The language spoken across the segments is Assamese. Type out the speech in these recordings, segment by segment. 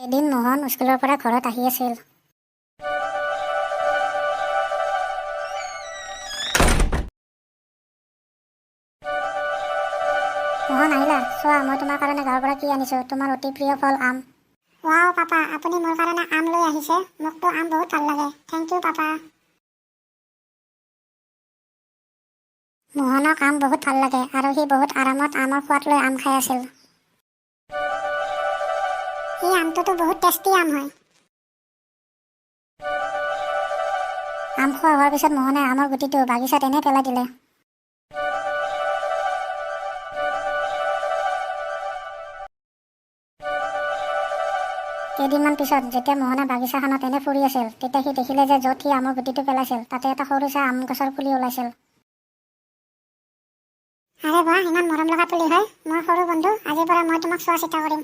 এদিন মোহন স্কুলৰ পৰা ঘৰত আহি আছিল। মোহন, আহিলা? চোৱা, মই তোমাৰ কাৰণে গাঁৱৰ পৰা কি আনিছো। তোমাৰ অতি প্ৰিয় ফল আম। ৱাও পাপা, আপুনি মোৰ কাৰণে আম লৈ আহিছে? মোকতো আম বহুত ভাল লাগে। Thank U papa. মোহনক আম বহুত ভাল লাগে আৰু সি বহুত আৰামত আমৰ সোৱাদ লৈ আম খাই আছিল। এই আমটোতো বহুত টেষ্টি আম হয়। আম খোৱা হোৱাৰ পিছত মোহনে আমৰ গুটিটো বাগিচাত এনেই পেলাই দিলে। কেইদিনমান পিছত যেতিয়া মোহনে বাগিচাখনত এনে ফুৰি আছিল, তেতিয়া সি দেখিলে যে য'ত সি আমৰ গুটিটো পেলাইছিল, তাতে এটা সৰু চাই আম গছৰ পুলি ওলাইছিল। আৰে বাহ, ইমান মৰম লগা পুলি হয়। মোৰ সৰু বন্ধু, আজিৰ পৰা মই তোমাক চোৱা চিতা কৰিম।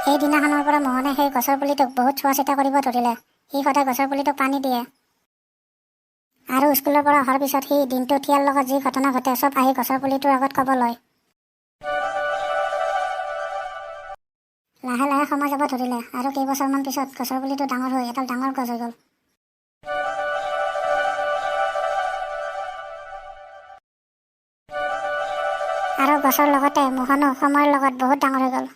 সেই দিনাখনৰ পৰা মোহনে সেই গছৰ পুলিটোক বহুত চোৱা চিতা কৰিব ধৰিলে। সি সদায় গছৰ পুলিটোক পানী দিয়ে আৰু স্কুলৰ পৰা অহাৰ পিছত সি দিনটো থিয়াৰ লগত যি ঘটনা ঘটে, চব আহি গছৰ পুলিটোৰ আগত ক'ব লয়। লাহে লাহে সময় যাব ধৰিলে আৰু কেইবছৰমান পিছত গছৰ পুলিটো ডাঙৰ হৈ এডাল ডাঙৰ গছ হৈ গ'ল। আৰু গছৰ লগতে মোহনো সময়ৰ লগত বহুত ডাঙৰ হৈ গ'ল।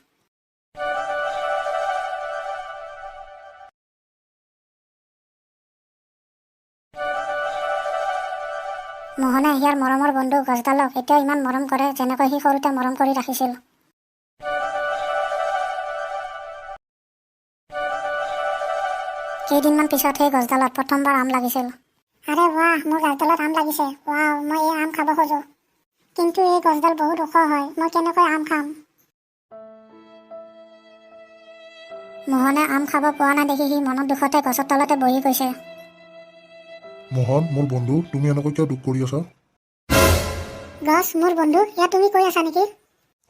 মোহনে ইয়াৰ মৰমৰ বন্ধু গছডালক এতিয়াও ইমান মৰম কৰে, যেনেকৈ সি সৰুতে মৰম কৰি ৰাখিছিল। কেইদিনমান পিছত সেই গছডালত প্ৰথমবাৰ আম লাগিছিল। আৰে ৱাহ, মোৰ গছডালত আম লাগিছে! ৱাও, মই এই আম খাব খোজো। কিন্তু এই গছডাল বহুত ওখ হয়, মই কেনেকৈ আম খাম? মোহনে আম খাব পোৱা নাই দেখি সি মনত দুখতে গছৰ তলতে বহি গৈছে। মোহন, মোৰ বন্ধু, তুমি এনেকৈ কিয় দুখ কৰি আছা? গছ, মোৰ বন্ধু, এয়া তুমি কৈ আছা নেকি?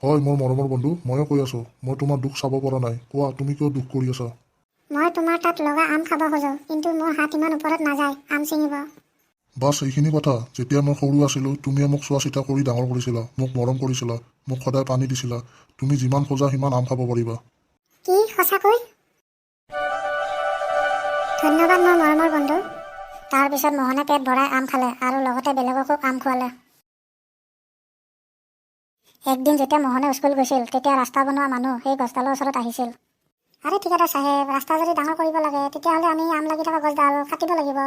হয়, মোৰ মৰমৰ বন্ধু, ময়ো কৈ আছোঁ। মই তোমাৰ দুখ চাব পৰা নাই। কোৱা, তুমি কিয় দুখ কৰি আছা? মই তোমাৰ তাত লগা আম খাব খোজো, কিন্তু মোৰ হাত ইমান ওপৰত নাযায় আম ছিঙিব। বাছ, এইখিনি কথা? যেতিয়া মই সৰু আছিলোঁ, তুমিয়ে মোক চোৱা চিতা কৰি ডাঙৰ কৰিছিলা, মোক মৰম কৰিছিলা, মোক সদায় পানী দিছিলা। তুমি যিমান খোজা সিমান আম খাব পাৰিবা। কি, সঁচাকৈ? ধন্যবাদ, মোৰ মৰমৰ বন্ধু। তাৰপিছত মোহনে পেট ভৰাই আম খালে আৰু লগতে বেলেগকো আম খুৱালে। একদিন যেতিয়া মোহনে স্কুল গৈছিল, তেতিয়া ৰাস্তা বনোৱা মানুহ সেই গছডালৰ ওচৰত আহিছিল। আৰে ঠিকাদাৰ চাহেব, ৰাস্তা যদি ডাঙৰ কৰিব লাগে, তেতিয়াহ'লে আমি আম লাগি থকা গছডাল কাটিব লাগিব।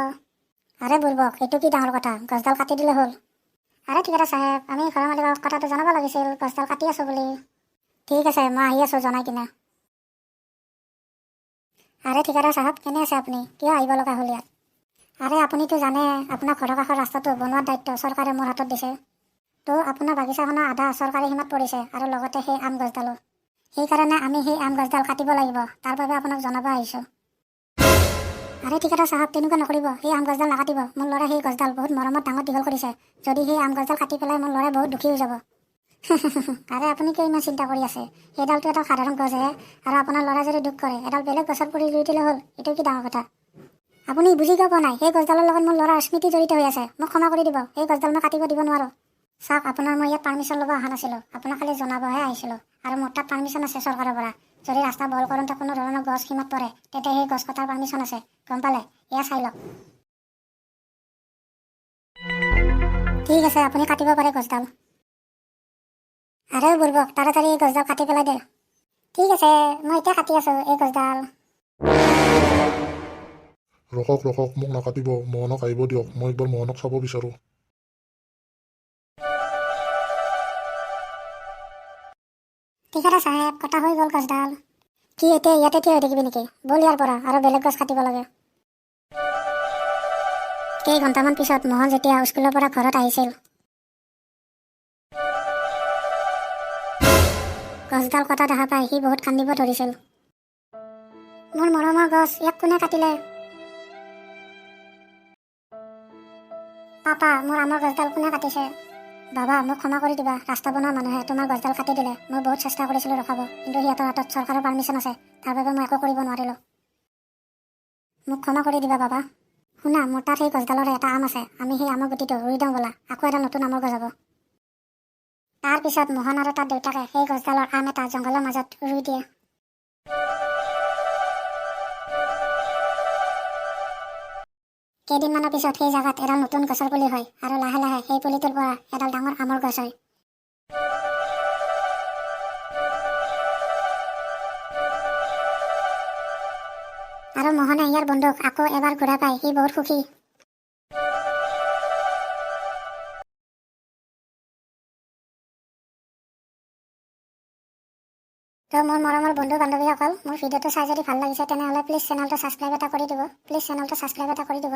আৰে বুৰ্বক, এইটো কি ডাঙৰ কথা? গছডাল কাটি দিলে হ'ল। আৰে ঠিকাদাৰ চাহেব, আমি ঘৰৰ মালিকক কথাটো জনাব লাগিছিল, গছডাল কাটি আছোঁ বুলি। ঠিক আছে, মই আহি আছোঁ জনাই কিনে। আৰে ঠিকাদাৰ চাহাব, কেনে আছে আপুনি? কিয় আহিব লগা হ'ল ইয়াত? আৰে আপুনিতো জানে, আপোনাৰ ঘৰৰ কাষৰ ৰাস্তাটো বনোৱাৰ দায়িত্ব চৰকাৰে মোৰ হাতত দিছে। তো আপোনাৰ বাগিচাখনৰ আধা চৰকাৰী সীমাত পৰিছে আৰু লগতে সেই আম গছডালো। সেইকাৰণে আমি সেই আম গছডাল কাটিব লাগিব, তাৰ বাবে আপোনাক জনাব আহিছোঁ। আৰে ঠিকাদাৰ চাহাব, তেনেকুৱা নকৰিব। সেই আম গছডাল নাকাটিব। মোৰ ল'ৰাই সেই গছডাল বহুত মৰমত ডাঙৰ দীঘল কৰিছে। যদি সেই আম গছডাল কাটি পেলাই, মোৰ ল'ৰাই বহুত দুখী হৈ যাব। আৰে আপুনি কিয় ইমান চিন্তা কৰি আছে? সেইডালটো এটা সাধাৰণ গছহে আৰু আপোনাৰ ল'ৰাই যদি দুখ কৰে, এডাল বেলেগ গছৰ পুলি ৰুই দিলে হ'ল। এইটো কি ডাঙৰ কথা? আপুনি বুজি কিয় পোৱা নাই? সেই গছডালৰ লগত মোৰ ল'ৰাৰ স্মৃতি জড়িত হৈ আছে। মোক ক্ষমা কৰি দিব, সেই গছডাল মই কাটিব দিব নোৱাৰোঁ। চাওক, আপোনাৰ মই ইয়াত পাৰ্মিশ্যন ল'ব অহা নাছিলোঁ, আপোনাক খালি জনাবহে আহিছিলোঁ। আৰু মোৰ তাত পাৰ্মিশ্যন আছে চৰকাৰৰ পৰা। যদি ৰাস্তা বহল কৰোঁতে কোনো ধৰণৰ গছ সীমাত পৰে, তেতিয়া সেই গছ কটাৰ পাৰ্মিশ্যন আছে, গম পালে? এয়া চাই লওক। ঠিক আছে, আপুনি কাটিব পাৰে গছডাল। আৰে বুৰ্বক, তাড়াতাড়ি এই গছডাল কাটি পেলাই দে। ঠিক আছে, মই এতিয়া কাটি আছোঁ এই গছডাল। ৰখক, ৰখক, মোক নাকাটিব। মোহনক আহিব দিয়ক। মই একবাৰ মোহনক চাব বিচাৰোঁ। ঠিকাদাৰ চাহেব, কটা হৈ গ'ল গছডাল। কি, এতিয়া ইয়াতে থিয় হৈ থাকিবি নেকি? ব'ল ইয়াৰ পৰা, আৰু বেলেগ গছ কাটিব লাগে। কেইঘণ্টামান পিছত মোহন যেতিয়া স্কুলৰ পৰা ঘৰত আহিছিল, গছডাল কটা দেখা পাই সি বহুত কান্দিব ধৰিছিল। মোৰ মৰমৰ গছ, ইয়াক কোনে কাটিলে? পাপা, মোৰ আমৰ গছডাল কোনে কাটিছে? বাবা, মোক ক্ষমা কৰি দিবা। ৰাস্তা বনোৱা মানুহে তোমাৰ গছডাল কাটি দিলে। মই বহুত চেষ্টা কৰিছিলোঁ ৰখাব, কিন্তু সিহঁতৰ হাতত চৰকাৰৰ পাৰ্মিশ্যন আছে, তাৰ বাবে মই একো কৰিব নোৱাৰিলোঁ। মোক ক্ষমা কৰি দিবা বাবা। শুনা, মোৰ তাত সেই গছডালৰে এটা আম আছে। আমি সেই আমৰ গুটিটো ৰুই দিওঁ ব'লা, আকৌ এডাল নতুন আমৰ গছ হ'ব। তাৰপিছত মোহন আৰু তাৰ দেউতাকে সেই গছডালৰ আম এটা জংঘলৰ মাজত ৰুই দিয়ে। কেইদিনমানৰ পিছত সেই জেগাত এডাল নতুন গছৰ পুলি হয় আৰু লাহে লাহে সেই পুলিটোৰ পৰা এডাল ডাঙৰ আমৰ গছ হয়। আৰু মোহনে ইয়াৰ বন্ধুক আকৌ এবাৰ ঘূৰাই পাই সি বহুত সুখী। তো মোৰ মৰমৰ বন্ধু বান্ধৱীসকল, মোৰ ভিডিঅ'টো চাই যদি ভাল লাগিছে, তেনেহ'লে প্লিজ চেনেলটো ছাবস্ক্ৰাইব এটা কৰি দিব। প্লিজ চেনেলটো ছাবস্ক্ৰাইব এটা কৰি দিব।